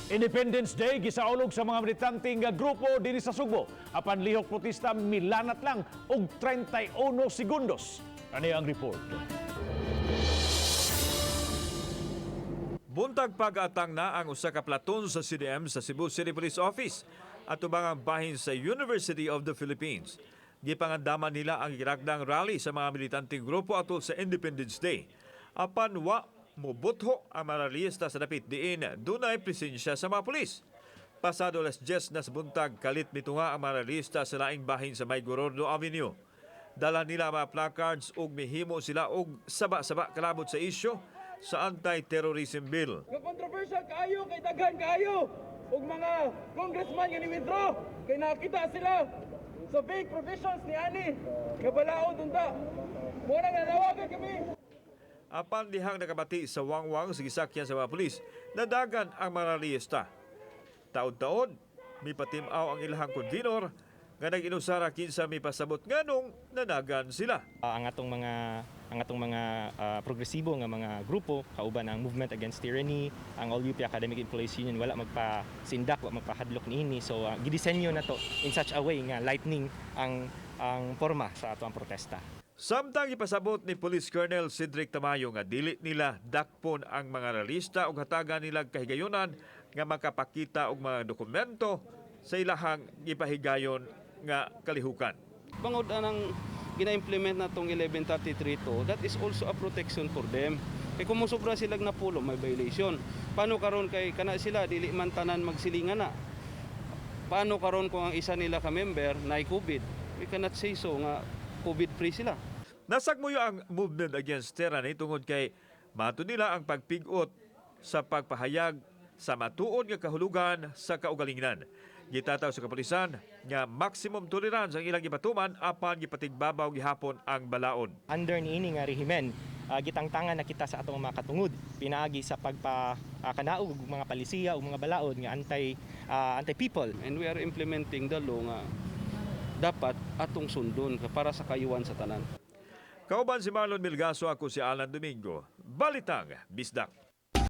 Independence Day gisaulog sa mga militante nga grupo dinhi sa Sugbo. Apan lihok protesta, milanat lang og 31 segundos. Ani ang report. Buntag pag-atang na ang usa ka platoon sa CDM sa Cebu City Police Office atubang ang bahin sa University of the Philippines. Gipangandaman nila ang girakdang rally sa mga militanteng grupo atol sa Independence Day. Apan wa mubutho ang mga rallyista sa dapit diin dunay presensya sa mga pulis. Pasado alas 10 na sa buntag, kalit mitunga ang mga rallyista sa laing bahin sa May Gorordo Avenue. Dala nila mga placards ug mihimo sila og saba-saba kalabot sa isyu sa anti-terrorism bill. Nga controversial kaayo kay daghan kaayo og mga congressman nga ni-withdraw kay nakita sila sa vague provisions ni ani nga balaod unta. Mo na nanawagan kami. Apan dihang nakabati sa wangwang sa gisakyan sa mga pulis, nadagan ang mga rallyista. Taod-taod, mipatimaw ang ilahang convenor nga nag-inusara kinsa mipasabot nganong nanagan sila. Ang atong mga progresibo nga mga grupo kauban ang Movement Against Tyranny, ang All UP Academic Employees Union, wala magpa-sindak, wa magpahadlok niini. So gidisenyo na to in such a way nga lightning ang forma sa ato ang protesta. Samtang ipasabot ni Police Colonel Cedric Tamayo nga dili nila dakpon ang mga ralista ug hatagan nila kahigayonan nga makapakita og mga dokumento sa ilahang gipahigayon nga kalihukan. Bangod anang gina-implement na tong 1133 to, that is also a protection for them. Kay kung mosobra silang napulo, may violation. Paano karon kay kana sila dili man tanan magsilingan na? Paano karon kung ang isa nila ka member na COVID? We cannot say so nga COVID free sila. Nasagmuyo ang Movement Against Tyranny tungod kay mato nila ang pagpigot sa pagpahayag sa matuod nga kahulugan sa kaugalingan. Gitataw sa kapulisan nga maximum tolerance ang ilang gipatuman apan gipatigbabaw gihapon ang balaod. Under niini nga rehimen, gitangtangan na kita sa atong mga katungod pinaagi sa pagpa kanaog og mga palisiya ug mga balaod nga anti people. And we are implementing the law nga dapat atong sundon para sa kayuan sa tanan. Kauban si Marlon Milgaso, ako si Alan Domingo. Balitang Bisdak.